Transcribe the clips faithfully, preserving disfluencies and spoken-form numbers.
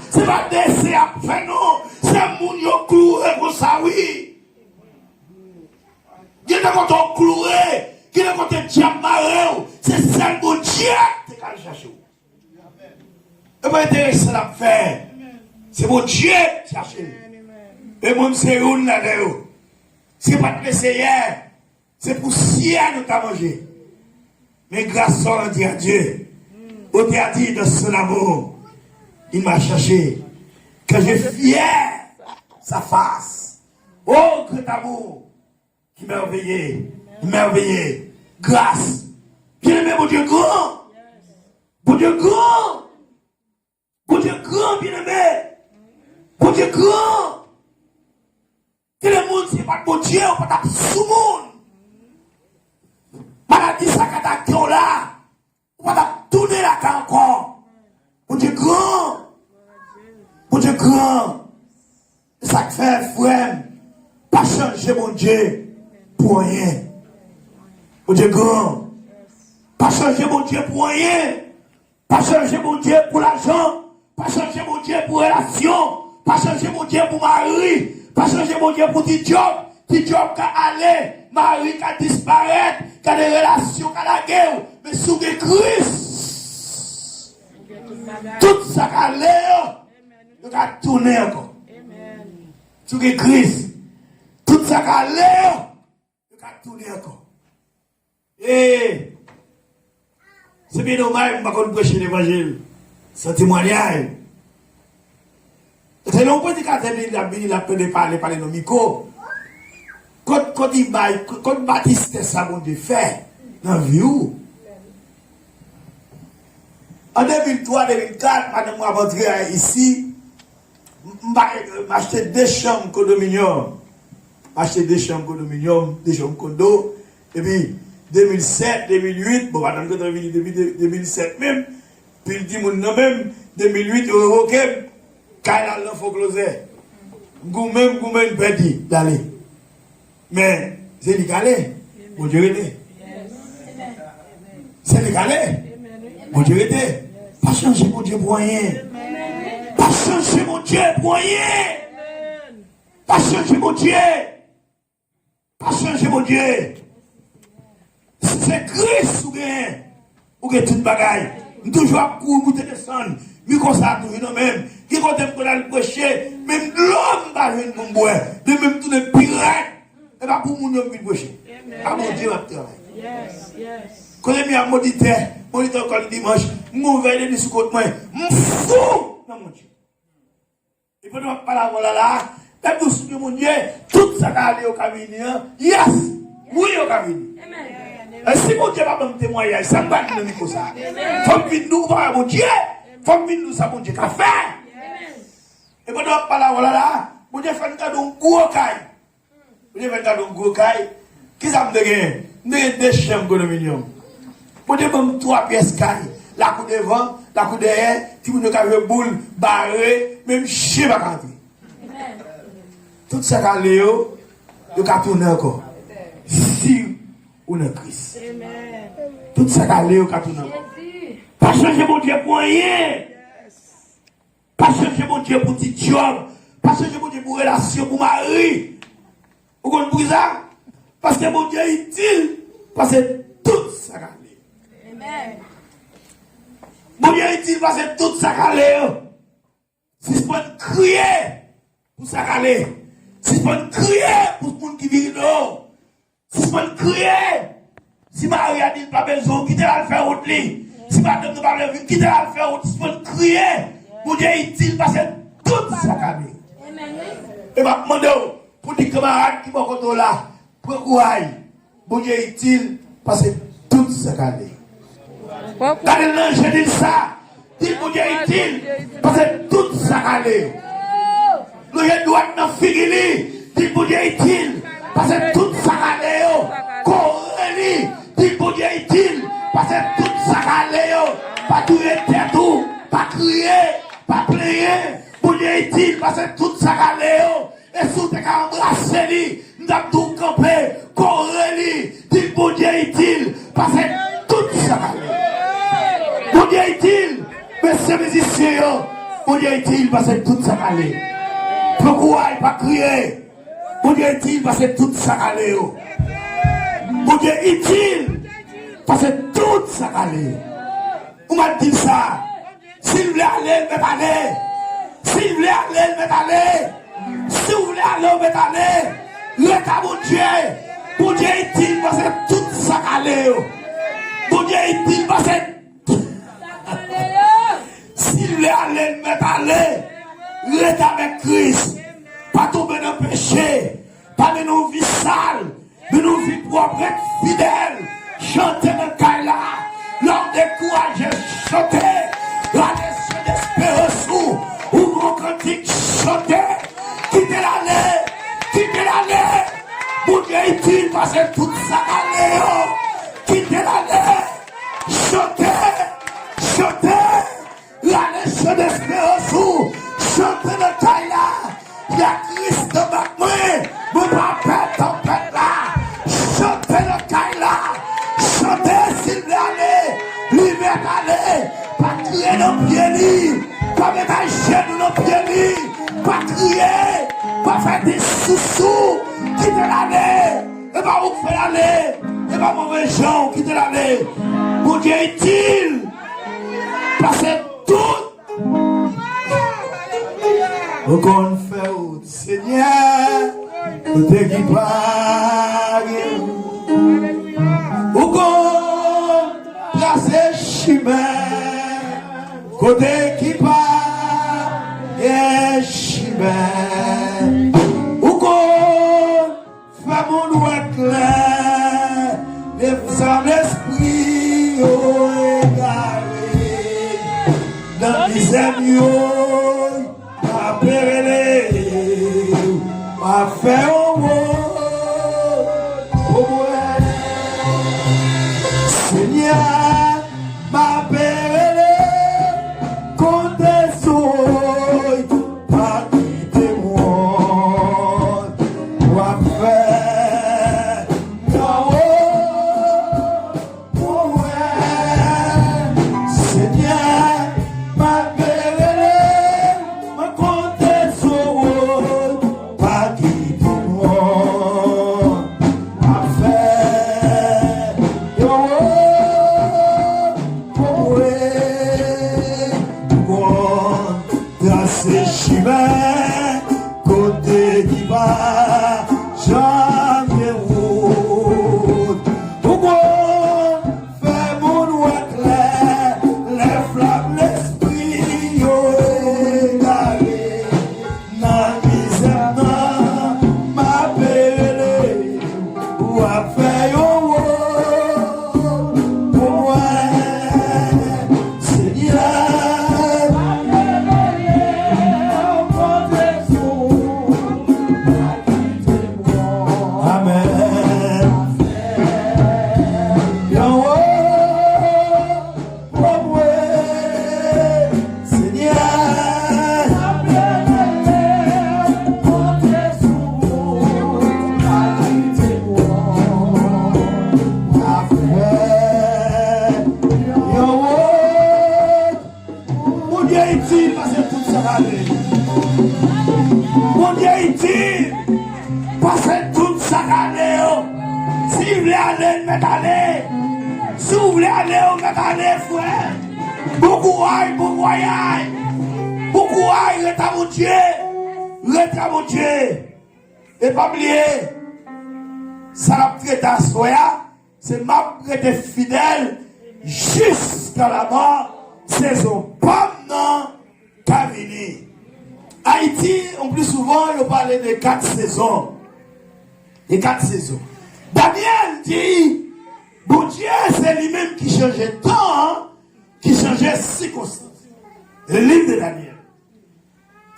Se pa desen y ap fè non, se moun yo kloure konsa wi. Gen de kote w kloure, gen de kote dyab mare w, se sèl Bondye te ka al chache w. E pa enterese l ap fè, se Bondye k chache l. E mwen m se youn ladan yo. Se pa t Leseyè, se pousyè nou ta manje. Men gras sa w randi a Dye. Otè a di, dans son amour, il m'a cherché. Quand je fier sa face, oh grand amour, ki mèveye, mèveye, gras. Byeneme, Bondye gran. Bondye gran. Bondye gran, byeneme. Bondye gran. Gen de moun, si se pa t Bondye, ou pa t ap sou moun. Maladi sa k atake w la, ou pa t ap tounen lakay ankò. Bondye gran. Bondye gran. Se sa k fè, frè m, pa chanje Bondye pou anyen. Bondye gran. Pa chanje Bondye pou anyen. Pa chanje Bondye pou lajan. Pa chanje Bondye pou relasyon. Pa chanje Bondye pou mari. Pa chanje Bondye pou ti djòb. Ti djòb ka ale. Mari ka disparèt. Gade, relasyon ka lage w. Men si w gen Kris, tout sa k ale yo, yo ka tounen ankò. Si w gen Kris, tout sa k ale yo, yo ka tounen ankò. E se byen domaj, m pa konn preche levanjil san temwayaj. Se lè yon predikatè vini, l ap vini, l ap tande pale, pale nan mikwo. Kot, kot imaj, kot batistè sa Bondye fè nan vi w? An de mil twa, de mil kat, madanm mwen ap antre a isi. M, m pa, m achte de chanm kondominyòm. M achte de chanm kondominyòm, de chanm kondo. Epi, de mil sèt, de mil uit, bon, madanm gentan vini depi de, de mil sèt menm. Pil timoun nan menm, de mil uit, yo revoke m. Kay la al nan fon klozè. M goumen, m goumen, m pèdi, l ale. Men, se li k ale, Bondye rete. Se li k ale, Bondye rete. Pa chanje Bondye pou anyen. Pa chanje Bondye pou anyen. Pa chanje Bondye. Pa chanje Bondye. Si se Kris ou genyen, ou gen tout bagay. M toujou ap kouri moute desann. Mikwo sa a toujou nan men m. Gen kote m konn al preche, menm dlo m pa jwenn pou m bwè. Men m tounen pi rèd. E pa pou moun yo m vin preche. A Bondye m ap travay. Kote m ye a, m oditè, m oditè lekòl dimanch, m gon vèy de nwi sou kont mwen. M fou nan Bondye. E pandan m ap pale avè w la la, lè m di w si gen Bondye, tout sa k ale yo ka vini an. Yes! Wi, yo ka vini. E si Bondye pa ban m temwayaj, sa m pral di nan mikwo sa a? Fò m vin di w pa wè Bondye. Fò m vin di w sa Bondye ka fè. E pandan m ap pale avè w la la, Bondye fè m gade yon gwo kay. Bondye fè m gade yon gwo kay. Kisa m te genyen? M te gen de chanm kondominyòm. Bondye ban m twa pyès kay. Lakou devan, lakou dèyè, timoun yo ka jwe boul, bare, menm chen pa ka antre. Tout sa k ale yo, yo ka tounen ankò. Si ou nan Kris. Tout sa k ale yo ka tounen ankò. Pa chanje Bondye pou anyen. Pa chanje Bondye pou ti djòb. Pa chanje Bondye pou relasyon, pou mari. Ou konn poukisa? Paske Bondye itil pase tout sa k ale. Bondye itil pase tout sa k ale yo. Sispann kriye pou sa k ale. Sispann kriye pou moun ki vire do w. Sispann kriye. Si mari a di l pa bezwen w, kite l al fè wout li. Si madanm nan pa vle vin, kite l al fè wout. Sispann kriye. Bondye itil pase tout sa k ale. E m ap mande w pou di kanmarad ki bò kote w la, pran kouraj. Bondye itil pase tout sa k ale. Gade l nan je, di l sa. Di l Bondye itil pase tout sa k ale. Lonje dwèt nan figi li. Di l Bondye itil pase tout sa k ale yo. Kore li. Di l Bondye itil pase tout sa k ale yo. Pa touye tèt ou. Pa kriye. Pa plenyen. Bondye itil pase tout sa k ale yo. E si w te ka anbrase li, m t ap di w kanpe, kore li, di l Bondye itil pase tout sa k ale. Bondye itil, mesye mizisyen yo, Bondye itil pase tout sa k ale. Pran kouraj, pa kriye. Bondye itil pase tout sa k ale yo. Bondye itil pase tout sa k ale yo. Ou mèt di l sa. Si l vle ale, l mèt ale. Si l vle ale, l mèt ale. Si w vle ale, w mèt ale. Ret a Bondye. Bondye itil pase tout sa k ale yo. Bondye itil pase Si l vle ale, l mèt ale. Ret avèk Kris. Pa tonbe nan peche. Pa mennen yon vi sal. Mennen yon vi pwòp. Ret fidèl. Chante nan kay la. Lè w dekouraje, chante. Rale je desperans ou. Ou pran kantik, chante. Kite l ale. Kite l ale. Bondye itil pase tout sa k ale yo. Kite l ale. Chante. Chante. Rale je desperans ou. Chante nan kay la. Y a Kris nan bak mwen. Mwen pa pè tanpèt la. Chante nan kay la. Chante si l vle ale. Li mèt ale. Pa kriye nan pye li. Pa met ajenou nan pye li. Pa kriye. Pa fè ti sousou. Kite l ale. E pa ou k fè l ale. E pa move jan w kite l ale. Bondye itil pase tout. Ou konn fè wout, Senyè, kote ki pa gen wout. Ou konn trase chimen kote ki pa gen chimen. Ou konn fè moun wè klè, lè zam lespri yo egare. Nan mizè m yo, m ape rele, w ap fè yon wout pou mwen. Senyè, m ape rele, konte sou ou, pa kite m wont. W ap fè yon wout pou mwen. Senyè, m ape rele, m konte sou ou, pa kite m wont. W ap fè yon wout pou mwen. Ou konn trase chimen kote ki pa janm gen wout. Ou konn fè moun wè klè, lè flanm lespri yo egare. Nan mizè m nan, m ape rele, w ap fè yon wout pou mwen, Senyè. Amèn. Yon wout pou mwen, Senyè. Afè yon wout. Bondye itil pase tout sa k ale. Bondye itil pase tout sa k ale yo. Si l vle ale, l mèt ale. Si w vle ale, w mèt ale, frè. Bon kouraj, bon vwayaj. Bon kouraj, ret a Bondye. Ret a Bondye. E pa bliye, sa n ap trete aswè a, se m ap rete fidèl jiska lamò, sezon pa m nan ka vini. Ayiti, yon pli souvan, yo pale de kat sezon. De kat sezon. Danyèl di, Bondye, se li menm ki chanje tan an, ki chanje sikonstans. Le livre de Daniel.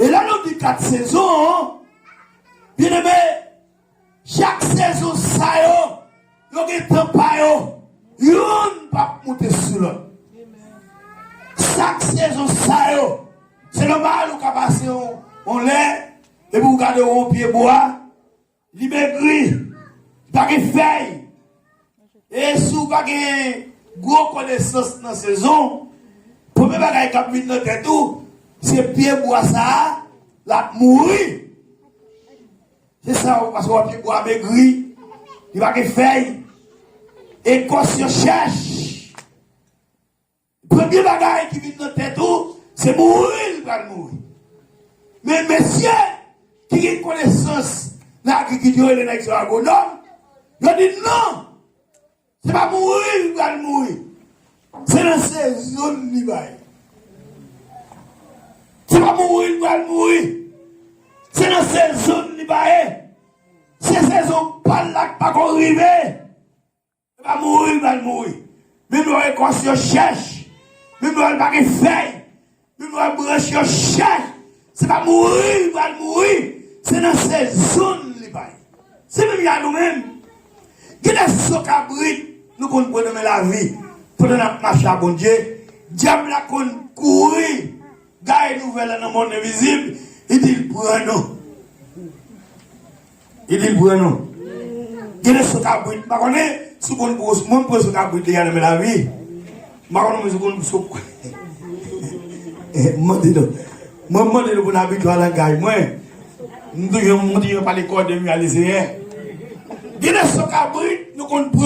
E lè nou di kat sezon, byeneme, chak sezon sa yo, yo gen tan pa yo. Youn p ap moute sou lòt. Chak sezon sa yo, se nòmal ou ka pase yon, yon lè, epi ou gade yon pye bwa, li megri, li pa gen fèy. E si w pa gen gwo konesans nan sezon, premye bagay k ap vin nan tèt ou, Se pye bwa sa a, l ap mouri. Se sa, paske w wè pye bwa a megri, li pa gen fèy. Ekòs yo chèch. Premye bagay ki vin nan tèt ou, se mouri l pral mouri. Men mesye ki gen konesans nan agrikilti, yo rele nèg sa yo agwonòm, yo di non, se pa mouri l pral mouri. Se nan sezon li bay. Se pa mouri l pral mouri. Se nan sezon li bay. Se sezon pa l la k pako rive. Se pa mouri l pral mouri. Menm lè w wè ekòs yo chèch, menm lè w wè l pa gen fèy, menm lè w wè branch yo chèch, se pa mouri l pral mouri. Se nan sezon li bay. Se menm jan nou menm. Gen de so kabrit nou konn pran nan men lavi. Pandan n ap mache ak Bondye, dyab la konn kouri. Gaye nouvèl la nan mond envizib, li di l pran nou. Li di l pran nou. Gen de so kabrit, m pa konnen si w konn gwo, mwen m pran so kabrit deja nan men lavi. M pa konnen si w konn so. M mande nou. Mwen m mande nou pou n abitye a langaj mwen. M toujou, m toujou pale kòde m a Senyè. Gen de so kabrit, nou konn pran